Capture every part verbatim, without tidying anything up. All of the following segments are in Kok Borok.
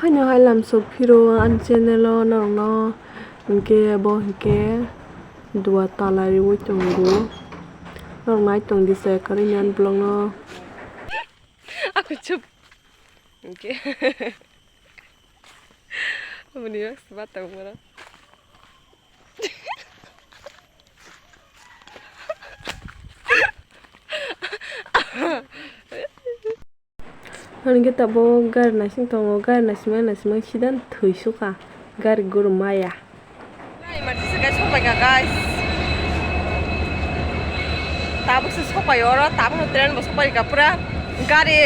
Haino hai lam sok phiro ani channel o norokno, hinkhe bo hinkhe dua tala riui tongo. Norok nai tong di se kwrwini ani vlog no. Aku chup. Hinkhe. Aboni yak seba tong mano. Hwnkhe tabuk gari naising tongo, gari naisingmani naisingmani sida thwi sukha, gari guru maya. Emergency guys, sokpaikha guys. Tabuk se sokpai oro, tabuk no train bo sokpaikha pura gari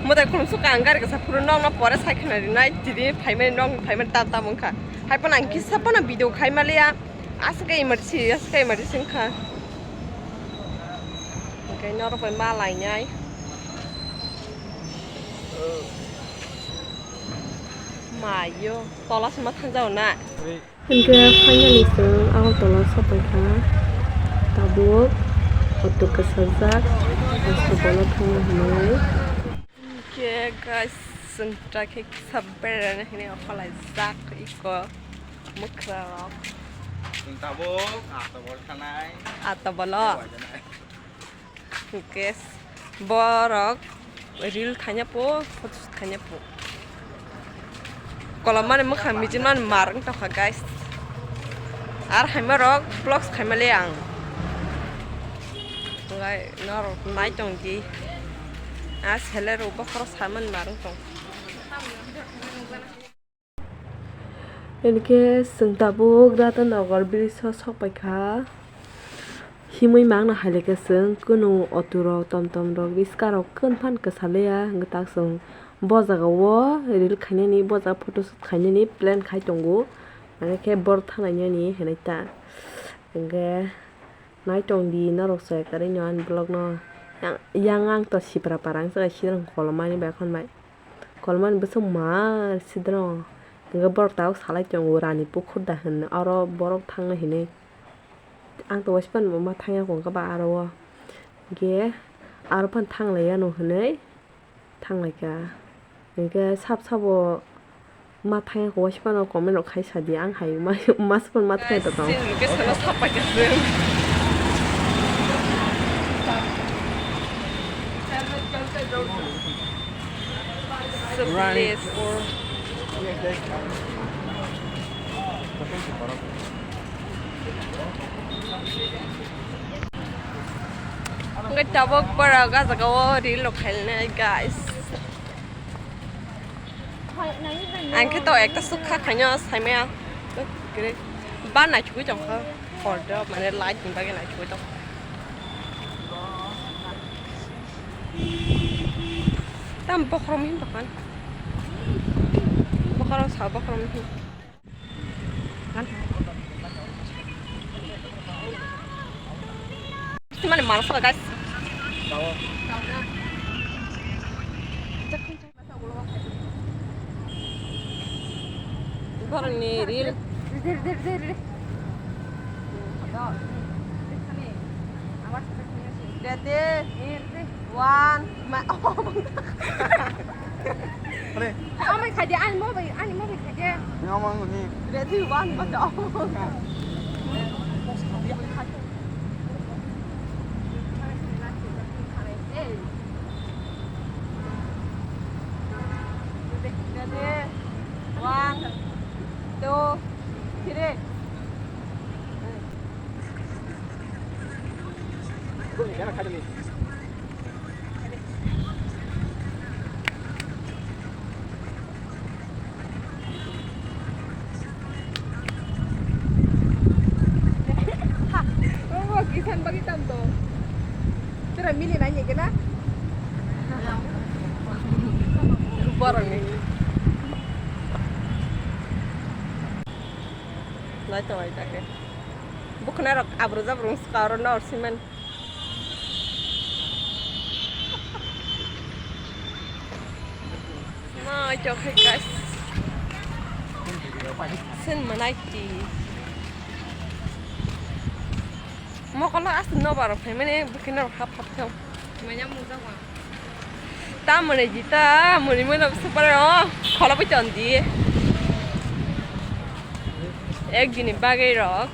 mwtai khulum sukha, ang gari kasa phuru nokno pore sai khna rinai, tini phaimani nok phaimani tam tam wngkha. Hai phano ang kisa phano video khai maliya. Aswk khe emergency, aswk khe emergency wngkha. Hwnkhe norok bai ma lainai. Mayo, tola se ma thangjao na. Hwnkhe finally chwng Agartala sokpaikha. Tabuk auto kwchajak, auto bola thangna hwnwi. Hwnkhe guys, chwng tra khe kisa berana hinwi okhorlaijak iko mwkhrarok. Chwng tabuk auto bol thanai. Auto bolo. Hwnkhe borok reel khaina po, photo shoot khaina po. Kolom mani mwkhang mijin mani mar wng tongkha guys. Ar haima rok vlogs khaima le ang. Lai norok nai tong di. A sele rok bokhoro samani mar wng tong. Hinkhe chwng tabuk Ratanagar bridge o sokpaikha. Himwi mangno hai laikha chwng, kunu auto rok, tom tom rok, riska rok, kunu phan kwsa liya, hwnkhe tak chwng bo jaga o reel khainani, bo jaga photo shoot khainani plan khai tongo, hwnkhe borok thangnainani hinwi ta. Hwnkhe nai tong di norok se kwrwino ani vlog no. Yang, yang ang to Siprapara, ang se Sidrong kolomani bai khon bai. Kolomani bwswk mar sidrong. Hwnkhe borok tabuk salai tongo Rani Pukhur da hwnwi. Oro borok thangna hinwi. Ang to waisa phano ma thangya kho hwnkhe ba aro o. Hwnkhe aro phano thanglaiyano hwnwi thanglaikha. Hwnkhe sab sabo ma thangya kho waisa phano comment rok khai sa di. Ang hai ma, ma se phano ma thangya to tong. Guys, chini location o sap paikha chwng. Rani Pukhur. Hwnkhe tabuk borok ah jaga o reel rok khainai guys. Ang khe to ekta sukha khaino saimaya. Ba naithogwi tongkha. Hor do mane light ni bagwi naithogwi tongkha. Tam bokhorok mihim tongkha. Bokhorok sa bokhorok mihim. Mane mangsa guys. Borokni reel. Ready? One. Ma, oh, bang. Are. Amai khaidi, ani mobile, ani mobile khaidi. Ni amang ni. Ready, one, bacha, oh. Ready, one, two, three. Omo kisan bagwi tam to. Tura mili nai ni kena. Borok ni. Nai to nai ta khe. Bukhnai rok abru jabru wngkha oro nw orsiman. Nai to khe guys. Sin manai ti. Mokolo aswk nobar rok phaimani bwkhwino rok hap hap thang. Manya mungjago. Tamoni jita muni mano super o kholo bai ton di. Ek dini bagwi rok.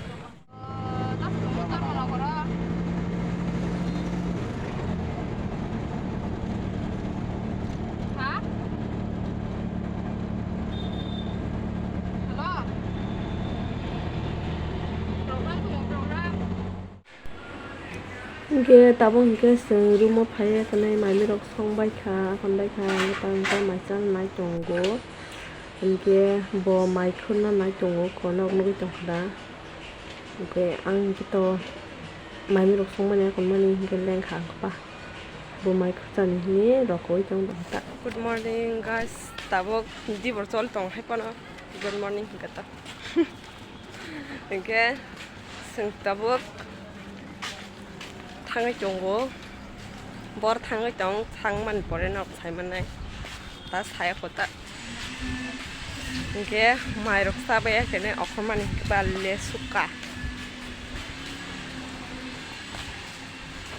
Hwnkhe tabuk hwnkhe chwng room o phaiwi tongwi manwirok song baikha, hwn baikha, hwnkhe tang tang mai chang nai tongo. Hwnkhe bo mai khurna nai tongo, khornok nugwi tongkha da. Hwnkhe ang hwnkhe to manwirok songmani, hwnmani hwnkhe lengkha ang khe ba. Bo mai khurchani hwnwi rokoui tong tong ta. Good morning guys, tabuk dibor chol tong hai phano. Good morning hwnkhe ta. Hwnkhe chwng tabuk thangwi tongo. Bor thangwi tong, thangmani pore no sai mannai. Ta saya kho ta. Hwnkhe mairok chabai ya kene okhormani hwnkhe ba le sukha.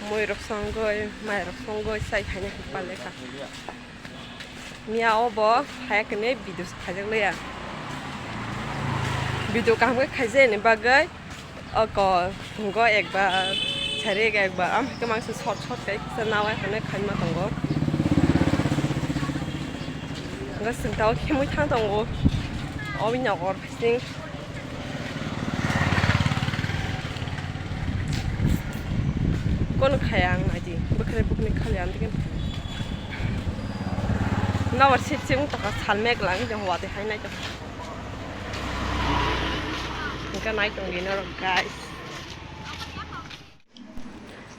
Muirok songwi, mairok songwi chai khaina hwnkhe ba le kha. Miya o bo haya kene video khaijak liya. Video kaham khe khaijak ni bagwi oko tongo ekbar, sari ekbar, am khe mangsa short short khe kisa nawi hwnwi khaima tongo. Hwnkhe chwng tao khemui thang tongo. Obini nokor bising. Kono khaya ang naidi, bwkhwnai bwkhwnai khali ang digi. Nawar sip sip wng tongkha, sal mek lang, jeng watwi hai nai tongkha. Hwnkhe nai tongdi norok, guys.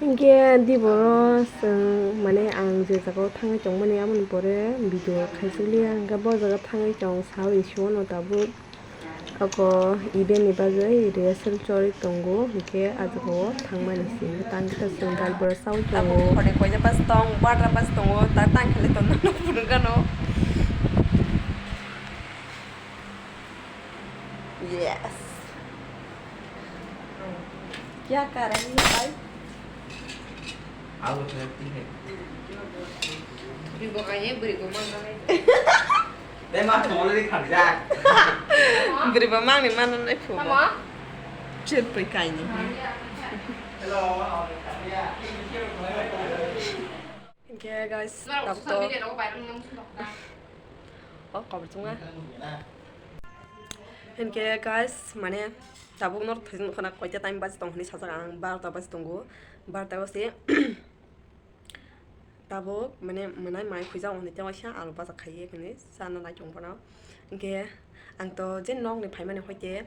Hwnkhe diboro chwng, mane, ang je jagao thangwi tongmani, aboni pore video khaisukliya, hwnkhe bo jaga thangwi tong, sao issue no tabuk. Oko event ni bagwi rehearsal choli tongo, hwnkhe ah jagao thangmani se, hwnkhe tang khe ta chwng gal bwrwi saui tongo. Tabuk khorni koina bus tong, barda bus tongo, ta tang khe le tonno phunukgano. Yes. Kya kar rahi hai bhai? Alo, sir, ठीक है। Bwrwi bo kainwi, bwrwi bo mang nai. Dai ma, tong already kharjak. Bwrwi bo mang ni man nai phu bo. Tamo? Chir pui kainwi. Hello. Hwnkhe guys, tabuk to. Oh, kobor chunga. Hwnkhe guys, mane tabuk norok thaijakno khwna koita time baji tong hinwi sajak ang, barota baji tongo. Barota o se tabuk mane mwnai mai khuijak hinwi tei waisa alu baja khaiwi hinwi chana nai tong bono. Hwnkhe ang to je nokni phaimani hoite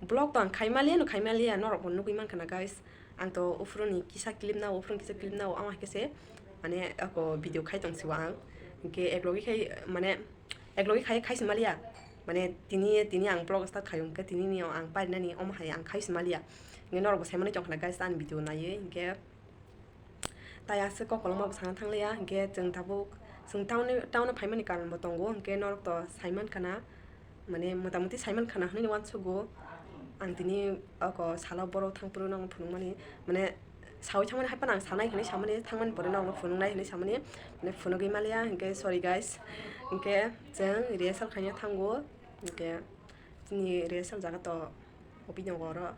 vlog to ang khaimaliya no khaimaliya, norok bo nugwi mankha na guys. Ang to uphuru ni kisa clip nao, uphuru ni kisa clip nao, omo hai khe se mane ako video khai tong sio ang. Hwnkhe eklogi khai mane eklogi khai khai se maliya. Mane tini, tini ang vlog start khai hwnkhe tini ni ang parinani omo hai ang khai se maliya. Hwnkhe norok bo sai mani tong khna guys ani video naiwi. Hwnkhe tai aswk kok koloma bo sana thang liya. Hwnkhe chwng tabuk chwng town ni, town o phaimani karon bo tongo. Hwnkhe norok to sai mankha na. Mane motamuti saiman khana hinwi uansugo. Ang tini oko salo borok thang phuru no phunukmani, mane saui thangmani hai phano ang sanai hinwi samani, thangmani pore no phunuknai hinwi samani, mane phunugwi maliya, hinkhe sorry guys. Hinkhe chwng rehearsal khaina thango, hinkhe chini rehearsal jaga to office ni oro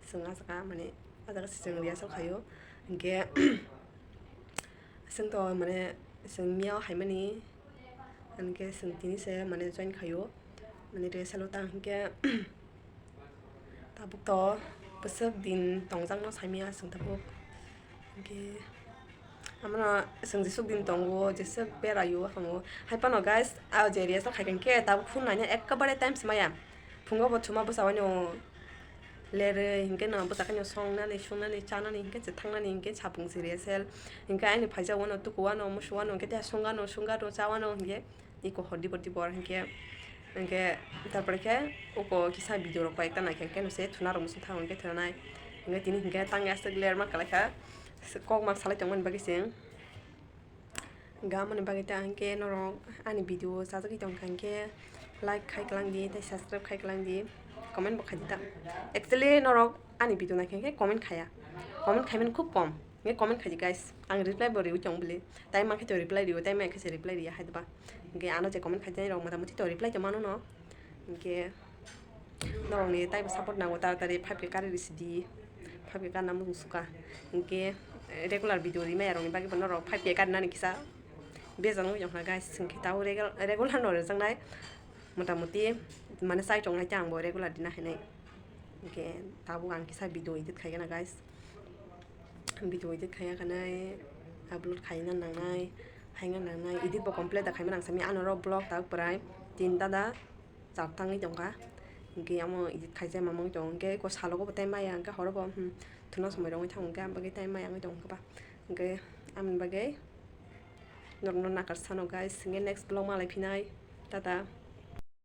chwng ah jaga, mane ah jaga se chwng rehearsal khaio, hinkhe chwng to mane chwng miyao haimani. Hinkhe chwng tini se mane join khaio, mane rehearsal o ta hinkhe tabuk to bwswk din tongjakno saimaya chwng tabuk. Hinkhe amano chwng jeswk din tongo, jeswk beraio, tongo. Hai phano guys, ah, je rehearsal khaikha hinkhe tabuk phone naina ekkabare time se maya. Phungo bo thuma bwsa waino lerwi, hinkhe no bwsakhe no songnani, sungnani, chanani, hinkhe se thangnani, hinkhe sapung se rehearsal. Hinkhe ani phaijak wano, tuku wano, musu wano, hinkhe tei sungano, sungano, cha wano, hinkhe iko hor dibor dibor, hinkhe, hinkhe tarpore khe uko kisa video rok koi ekta naikhe, hinkhe no se thuna rok muchung thango, hinkhe thunanai. Hinkhe tini hinkhe tangya aswk lerma kalaikha, kok ma salai tongmani bagwi se. Ga mani bagwi ta hinkhe norok ani video chajagwi tongkha hinkhe like khai kwlangdi tei subscribe khai kwlangdi, comment bo khaidi ta. Actually norok ani video naikha hinkhe comment khaya, comment khaimani khub kom. Hingke comment khaidi guys, ang reply bo riwi tong bili. Time mankhe to reply riwi, time mankhe se reply riya hai doba. Hingke ano je comment khaidi rok mota muti to reply to mano no. Hingke norokni taibo support nango, taratari five K kari risidi. Five K karna mung suka. Hingke regular video rimaya rokni bagwi bo norok five K karinani kisa bejak nugwi tongkha guys. Hingke tabo regular no rijaknai. Mota muti mane chai tongnai ta ang bo regular dina hinai. Hingke tabuk ang kisa video edit khaigana guys. Video edit khaiya khanai, upload khaina nangnai, haina nangnai, edit bo complete da khaima nang sami. Ano ro vlog tabuk prai tinta da char tangwi tongkha. Hingke amo edit khaijak mamang tong hingke ko salogo bo time maya hingke horo bo, hmm, thuna somoi rogwi thango hingke am bagwi time maya wngwi tongkha ba. Hingke amoni bagwi norokno nakar sano guys, hingke next vlog malai phinai. Tata.